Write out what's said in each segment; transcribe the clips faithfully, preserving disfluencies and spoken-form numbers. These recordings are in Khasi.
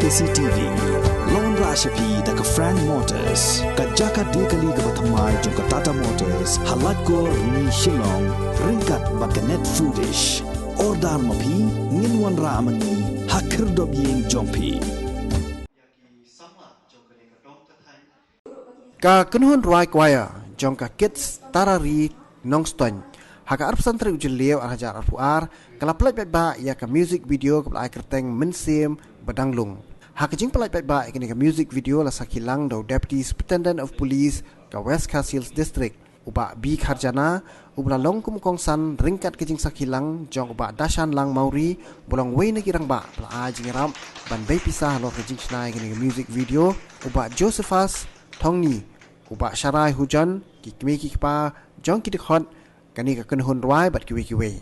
C T V. Long ra sha phi da ka Frank Motors, ka jaka de kali kaba thymmai jong ka Tata Motors ha Laitkor, Rni, Shillong, ryngkat bad ka Net Foodish. Order ma phi, ngin wanrah ma ngi ha khyrdop ïing jong phi. Ka kynhun rwai choir jong ka Kids Tarari Nongstoiñ, ha ka arphew san tarik u Jylliew ar hajar arphew ar, ka la pynlait paidbah ïa ka music video kaba la ai kyrteng Mynsiem Ba Dang Lung. Ha ka jingpynlait paidbah ïa kane ka music video la sakhi lang da u Deputy Superintendent of Police ka West Khasi Hills District, u Bah B Kharjana, uba la long kum u kongsan ryngkat ka jingsakhi lang jong u Bah Dashan Lang Mawrie, ba long uwei na ki rangbah ba la ai jingïarap ban bei pisa halor ka jingshna ïa kane ka music video, u Bah Josephus Thongni, u Bah Sharai Hujon, ki kmie ki kpa jong ki dkhot kane ka kynhun rwai bad kiwei kiwei.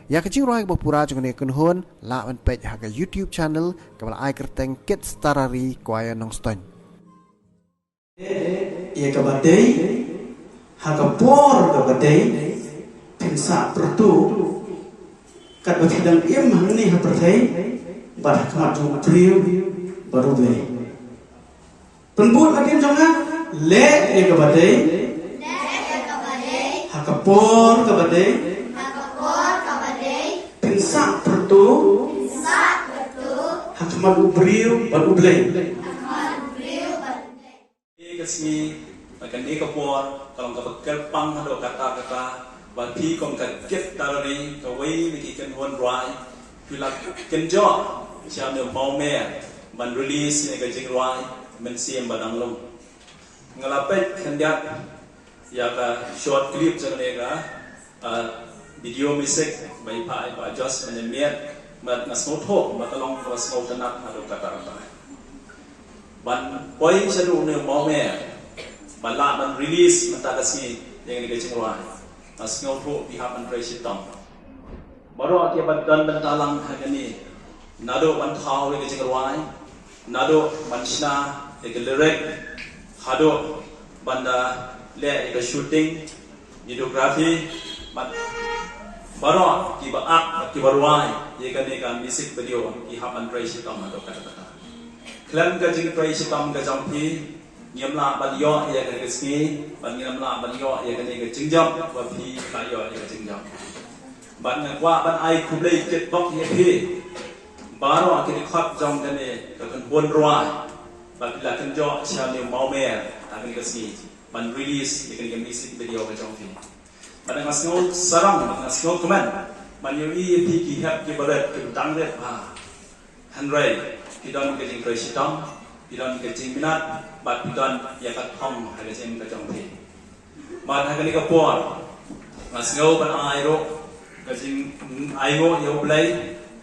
Ïa ka jingrwai kaba pura jong kane ka kynhun lah ban peit ha ka YouTube channel kaba la ai kyrteng Kids Tarari Choir Nongstoiñ. Ïa kaba dei, ha ka por kaba dei, phin sah pyrtuh, katba phi dang im hangne ha pyrthei, bad ha khmat jong u briew bad U Blei. Pynbud hadien jong nga, leh ïa kaba dei, ha ka por kaba dei, phin sah pyrtuh, ha khmat u briew bad U Blei. Kane ka sngi, bad kane ka por, ka long kaba kyrpang haduh katta katta, ba phi kum ka Kids Tarari, kawei na ki kynhun rwai, phi la kynjoh sha une u mawmer ban release ïa ka jingrwai Mynsiem Ba Dang Lung. Nga la peit khyndiat ïa ka short clip jong kane ka, ah, video music ba i phah i Bah Josh ban ïa miat, bad nga sngewthuh ba ka long kaba sngewtynnat haduh katta katta. Ban poi shaduh une u mawmer, ban lah ban release mynta ka sngi ïa kane ka jingrwai. Nga sngewthuh phi hap ban trei shitom. Baroh kiba don bynta lang ha kane, naduh ban thaw ïa ka jingrwai, naduh ban shna ïa ka lyric, haduh ban da leh ïa ka shooting, videography, bad baroh kiba act bad kiba rwai ïa kane ka music video, ki hap ban trei shitom haduh katta katta. Khlem ka jingtrei shitom ka jong phi, ngim lah ban ïoh ïa kane ka sngi, bad ngim lah ban ïoh ïa kane ka jingjop, ba phi la ïoh ïa ka jingjop. Bad nga kwah ban ai khublei kitbok ïa phi baroh ki dkhot jong kane ka kynhun rwai, ba phi la kynjoh sha une u mawmer ha kane ka sngi ban release ïa kane ka music video ka jong phi. Bad nga sngew sarong, bad nga sngewkmen ban ïohi ïa phi ki hep ki barit ki dang rit bha. Hynrei phi don ka jingtrei shitom, phi don ka jingminot, bad phi don ïa ka thong ha ka jingim ka jong phi. Bad ha kane ka por nga sngew ban ai ruh ka jingainguh ïa U Blei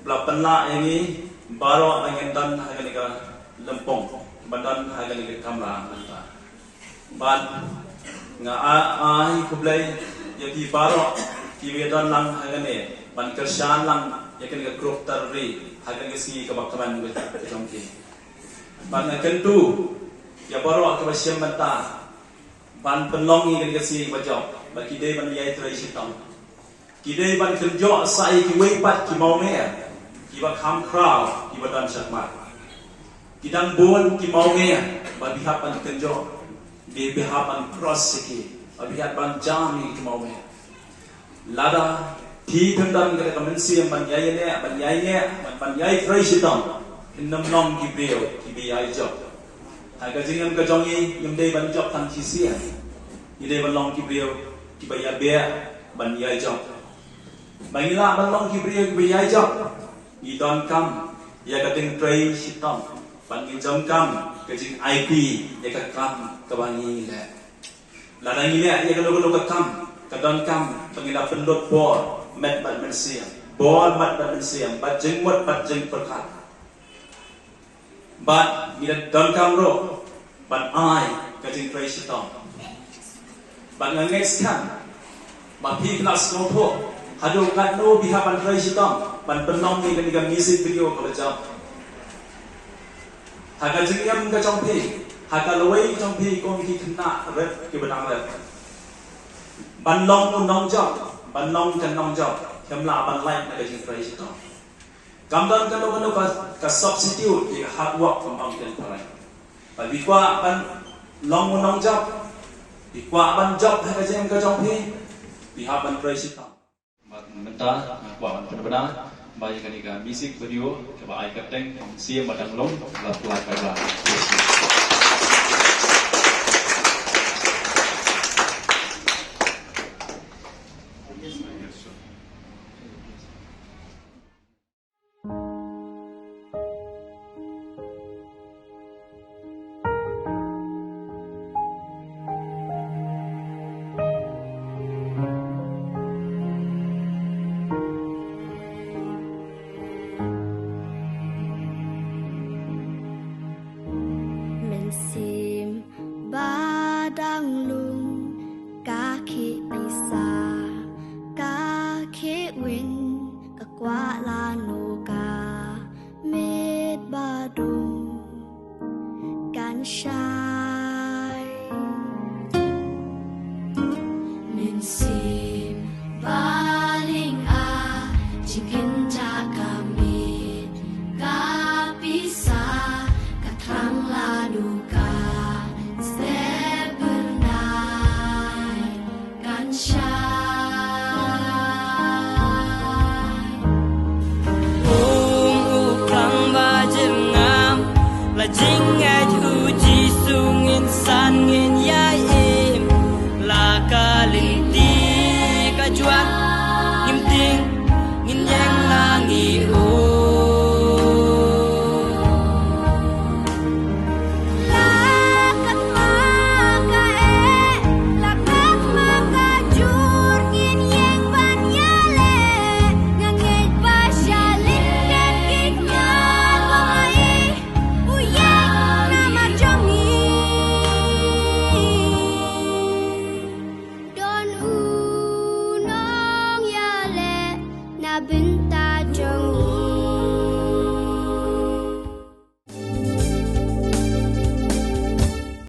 ba la pynlah ïa ngi baroh ba ngin don ha kane ka lympung, ban don ha kane ka kamra mynta. Bad nga a-, ai khublei ïa phi baroh kiba ïadon lang ha kane ban kyrshan lang ïa kane ka group Tarari ha kane ka sngi kaba kmen ka jong phi. Bad nga kyntu ïa baroh kiba shim bynta ban pynlong ïa kane ka sngi kaba jop, ba ki dei ban ïai trei shitom. Ki dei ban kynjoh sa ïa kiwei pat ki mawmer kiba kham khraw kiba don shakhmat. Ki dang bun ki mawmer ba phi hap ban kynjoh, ba phi hap ban cross ïa ki, ba phi hap ban jam ïa ki mawmer. Lada phi phin don kata ka mynsiem ban ïai ïaneh, ban ïai neh, ban, ban ïai trei shitom, phin ym long ki briew kiba ïai jop. Ha ka jingim ka jong ngi, ngim dei ban jop tang shisien. Ngi dei ban long ki briew kiba ïabeh ban ïai jop. Ba ngi lah ban long ki briew kiba ïai jop, ngi donkam ïa ka jingtrei shitom, bad ngi donkam ka jingaiti ïa ka kam kaba ngi leh. Lada ngi leh ïa kano kano ka kam, ka donkam ba ngi la pynlut bor met bad mynsiem, bor met bad mynsiem, bad jingmut bad jingpyrkhat. Bad ngi la donkam ruh ban ai ka jingtrei shitom. Bad nga ngeit skhem ba phi la sngewthuh haduh katno phi hap ban trei shitom ban pynlong ïa kane ka music video kaba jop. Ha ka jingim ka jong phi, ha ka lawei jong phi kum ki khynnah rit kiba dang rit, ban long u nongjop, ban long ka nongjop, kham lah ban lait na ka jingtrei shitom. Kam don kano kano ka, ka substitute ïa ka hard work kum ong ki tharai. Ba phi kwah ban long u nongjop, phi kwah ban jop ha ka jingim ka jong phi, phi hap ban trei shitom. Bad mynta nga kwah ban pynbna ba ïa kane ka music video kaba ai kyrteng Ong Siem Bad Dang Lum, la pynlait paidbah. Mynsiem ba dang lum, ka khih pisa, ka khih win, ka kwah lano ka miet ba dum kan shai. Mynsiem ba ling a jingkynjah ka miet, ka pisa, ka thrang lano ka step bernai kan shai. Um u klang ba jyrngam, la jingngeit